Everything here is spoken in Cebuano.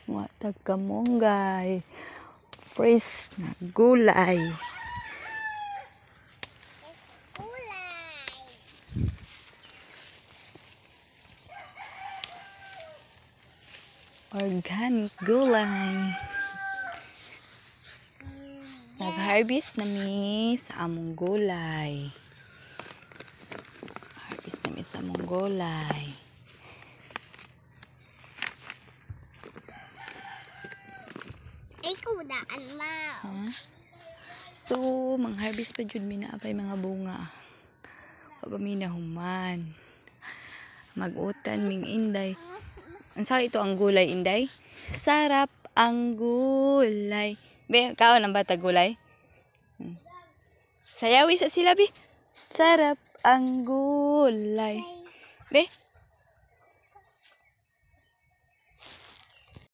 Mga tagkamunggay. Fresh na gulay. Gulay. Organic gulay. Nag-harvest na mi sa among gulay. Harvest na mi sa among gulay. Ay, kudaan mo. Ha? So, mang-harvest pa jud mi na apay mga bunga. Wa pa mi nahuman. Mag-utan ming Inday. Unsa ito ang gulay, Inday? Sarap ang gulay. Be, kaon ang bata gulay? Sayawi sa sila, be. Sarap ang gulay. Be,